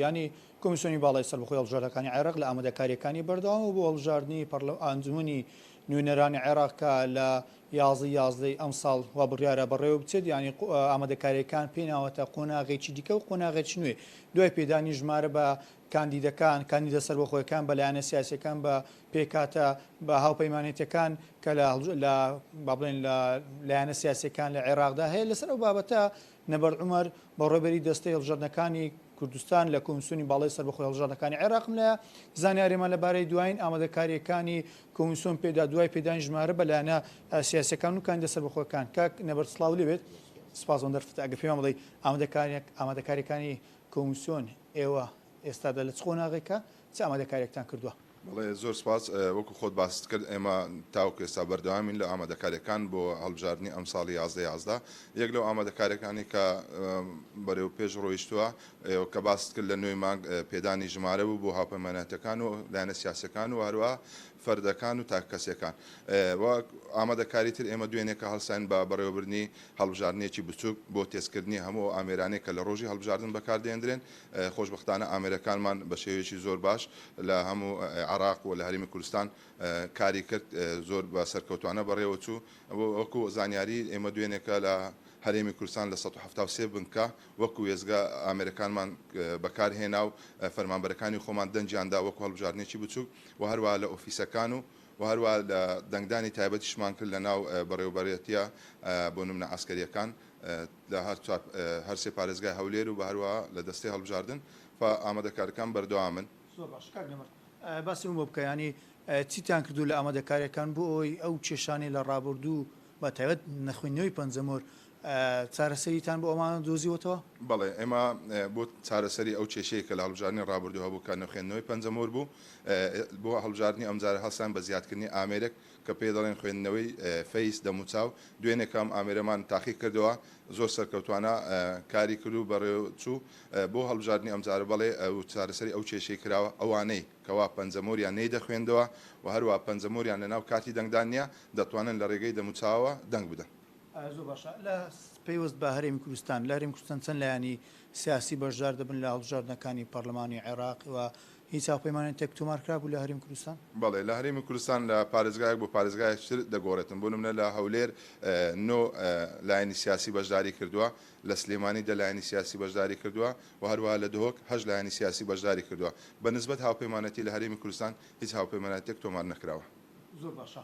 یانی کۆمیسیۆنی باڵای سەربەخۆی هەڵبژاردنەکانی عێراق لە ئامادەکارییەکانی بەردەوامە بۆ هەڵبژاردنی ئەنجومەنی نوێنەرانی عێراق کە لە 11 یازدەی ئەمساڵ وا بڕیارە بەڕێوە بچێت، یانی ئامادەکارییەکان پێی ناوەتە قۆناغێکی دیکە و قۆناغێکی نوێ دوای پێدانی ژمارە بە کاندیدەکان، کاندیدە سەربەخۆیەکان، بە لایەنە سیاسییەکان، بە پێکهاتە، بە هاوپەیمانێتیەکان کە لە لە با بڵێن لە لایەنە سیاسییەکان لە عێراقدا هەیە. لەسەر ئەو بابەتە نەبەرد عومەر، بەڕێوەبەری دەستەی هەڵبژاردنەکانی کوردستان لە کۆمیسیۆنی باڵای سەربەخۆی هەڵبژاردنەکانی عێراقم لایە، زانیاریمان لەبارەی دوایین ئامادەکارییەکانی کۆمیسیۆن پێدا دوای پێدانی ژمارە بە لایەنە سیاسییەکان و کاندیدە سەربەخۆکان. کاک نەبەرد سڵاو لێبێت، سپاس بۆ دەرفەتە. ئەگەر پێمان بڵێی ئامادەکارییەکانی کۆمیسیۆن ئێوە ئێستادا لە چ قۆناغێکە، چ ئامادەکارییەکتان کردووە؟ بەڵێ زۆر سپاس، وەکو خۆت باست کرد ئێمە تاوەکو ئێستا بەردەوامین لە ئامادەکاریەکان بۆ هەڵبژاردنی ئەمساڵی 11 11. یەک لەو ئامادەکاریەکانی کە بەرەو پێش ڕۆیشتووە کە باست کرد لە نۆی مانگ پێدانی ژمارە بوو بۆ هاوپەیمانەتەکان و لایەنە سیاسەکان و هەروەها فەردەکان و تاکەکەسیەکان. و ئامادەکاری تر ئێمە دوێنێکە هەڵساین بە بەڕێوەبردنی هەڵبژاردنێکی بچووک بۆ تێستکردنی هەموو ئەو ئامێرانەی کە لە ڕۆژی هەڵبژاردن بەکاردێندرێن. خۆشبەختانە ئامێرەکانمان بە شێوەیەکی زۆر باش لە هەموو عێراق و لە هەرێمی کوردستان کاری کرد، زۆر بە سەرکەوتوانە بەڕێوەچوو. وەکو زانیاری ئێمە دوێنێکە لە هەرێمی کوردستان لە 173 بنکە وەکو وێستگە ئامێرەکانمان بەکارهێنا و فەرمانبەرەکانی خۆمان دەنگیان دا وەکو هەڵبژاردنێکی بچووک و هەروەها لە ئۆفیسەکان و و هەروەها لە دەنگدانی تایبەتیشمان کرد لە ناو بەڕێوەبەرێتییە بۆ نمونە عەسکەرییەکان لە هەر چوار هەر سێ پارێزگای هەولێر و بە هەروەها لە دەستەی هەڵبژاردن فا ئامادەکارەکان بەردەوامن. زۆر باش کاک نەمر باسی ئەوم بۆ بکە یانی چیتان کردووە لە ئامادەکاریەکان بۆ ئەوەی ئەو کێشانەی لە ڕابردوو بە تایبەت نەخوێندنەوەی پەنجەمۆر چارەسەریتان بۆ ئەمانە دۆزیوەتەوە؟ بەڵێ ئێمە بۆ چارەسەری ئەو کێشەیە کە لە هەڵبژاردنی ڕابردوو هەبوو کە نەخوێندنەوەی پەنجەمۆر بوو بۆ هەڵبژاردنی ئەمجارە هەڵسان بە زیادکردنی ئامێرێک کە پێی دەڵێن خوێندنەوەی face دەموچاو، دوێنێ کە ئەم ئامێرەمان تاقی کردەوە زۆر سەرکەوتوانە کاری کرد و بەڕێوەچوو، بۆ هەڵبژاردنی ئەمجارە بەڵێ و چارەسەری ئەو کێشەی کراوە، ئەوانەی کەوا پەنجەمۆریان نەیدەخوێندەوە و هەروەها پەنجەمۆریان لەناو کارتی دەنگدان نییە دەتوانن لە ڕێگەی دەموچاوەوە دەنگ بدەن. زۆر باشە لە پەیوەست بە هەرێمی کوردستان، لە هەرێمی کوردستان چەند لایەنی سیاسی بەشدار دەبن لە هەڵبژاردنەکانی پەرلەمانی عێراق و هیچ هاوپەیمانێتێک تۆمار کرابوو لە هەرێمی کوردستان؟ بەڵێ، لە هەرێمی کوردستان لە پارێزگایەک بۆ پارێزگایەکی تر دەگۆڕێتن، بۆ نمونە لە هەولێر نۆ لایەنی سیاسی بەشداری کردووە، لە سلێمانی دە لایەنی سیاسی بەشداری کردووە و هەروەها لە دهۆک هەشت لایەنی سیاسی بەشداری کردووە. بە نسبەت هاوپەیمانێتی لە هەرێمی کوردستان هیچ هاوپەیمانێتێک تۆمار نەکراوە. زۆر باشە.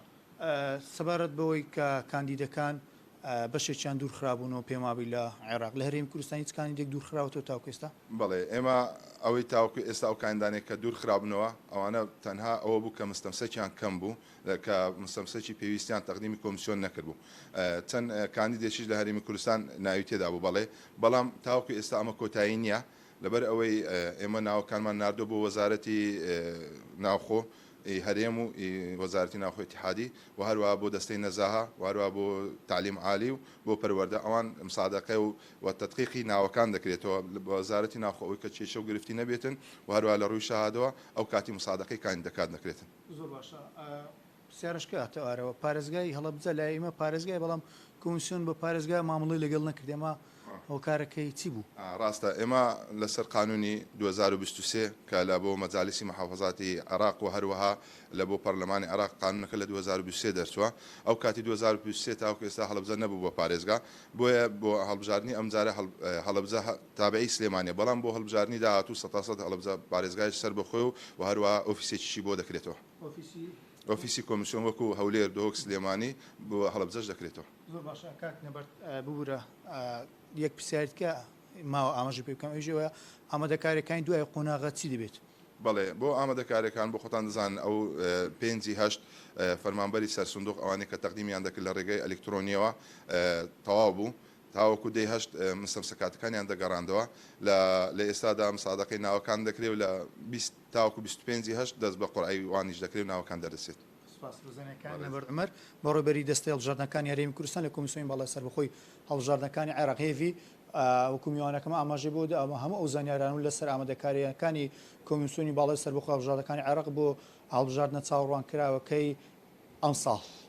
سەبارەت بەوەی کە کاندیدەکان بەشێکیان دوورخرابوونەوە پێم وابی لە عێراق، لە هەرێمی کوردستان هیچ کاندیدێک دوورخراوەتەوە تاوەکو ئێستا؟ بەڵێ، ئێمە ئەوەی تاوەکو ئێستا ئەو کاندانەی کە دوورخرابوونەوە ئەوانە تەنها ئەوە بوو کە مستەمسەکیان کەم بوو، کە مستەمسەکی پێویستیان تەقدیمی کۆمیسیۆن نەکردبوو. چەند کاندیدێکیش لە هەرێمی کوردستان ناوی تێدا بوو، بەڵێ، بەڵام تاوەکو ئێستا ئەمە کۆتایی نییە، لەبەر ئەوەی ئێمە ناوەکانمان ناردووە بۆ وەزارەتی ناوخۆ ی هەرێم و ی وەزارەتی ناوخۆی ئیتیحادی و هەروەها بۆ دەستەی نەزاهە و هەروەها بۆ تەعلیم عالی و بۆ پەروەردە ئەوان مسادەقە و و تەدقیقی ناوەکان دەکرێتەوە بە وەزارەتی ناوخۆ ئەوەی کە کێشە و گرفتی نەبێتن و هەروەها لە ڕووی شەهادەوە ئەو کاتی مسادەقەی کاندیدەکان دەکرێتن. زۆر باشە پرسیارەشکە هاتە ئارەوە پارێزگای هەڵەبجە لای ئیمە پارێزگای بەڵام کۆمیسیۆن بە پارێزگا مامەڵەی لەگەڵ نەکرد ئەمە هۆکارەکەی چی بوو؟ ڕاستە ئێمە لەسەر قانونی 2023 کە لە بۆ مەجالیسی محافەزاتی عێراق و هەروەها لە بۆ پەرلەمانی عێراق قانونەکە لە 2023 دەرچووە ئەو کاتی 2023 تاوەکو ئێستا هەڵەبجە نەبوو بە پارێزگا بۆیە بۆ هەڵبژاردنی ئەمجارە هەڵەبجە تابعی سلێمانیە بەڵام بۆ هەڵبژاردنی داهاتوو سەتاسەد هەڵەبجە پارێزگای سەربەخۆیە و هەروەها ئۆفیسێکیشی بۆ دەکرێتەوە. ئۆفیسی کۆمیسیۆن وەکو هەولێر، دهۆک، سلێمانی بۆ هەڵەبجەش دەکرێتەوە. زۆر باشە کاک نەبەرد ببورە یەک پرسیاری دیکە ماوە ئاماژە پێ بکەم ئەویش ئەوەیە ئامادەکاریەکانی دوای قۆناغە چی دەبێت؟ بەڵێ بۆ ئامادەکاریەکان بۆ خۆتان دەزانن ئەو پێنجی هەشت فەرمانبەری سەر سندوق ئەوانەی کە تەقدیمیان دەکرد لە ڕێگەی ئەلیکترۆنیەوە تەواو بوو تاوەکو دەی هەشت مستەمسەکاتەکانیان دەگەڕاندەوە لە لە ئێستادا مسادەقەی ناوەکان دەکرێ و لە 20 تاوەکو 25 هەشت دەست بە قورعەی وانیش دەکرێ و ناوەکان دەردەچێت. سوپاس ڕێزانەکان نەبەرد عومەر، بەڕێوەبەری دەستەی هەڵبژاردنەکانی هەرێمی کوردستان لە کۆمیسیۆنی باڵای سەربەخۆی هەڵبژاردنەکانی عێراق هێڤی وەکو میوانەکەم ئاماژەی بۆ دا هەموو ئەو زانیارانە و لەسەر ئامادەکارییەکانی کۆمیسیۆنی باڵای سەربەخۆی هەڵبژاردنەکانی عێراق بۆ هەڵبژاردنە چاوەڕوانکراوەکەی ئەمساڵ.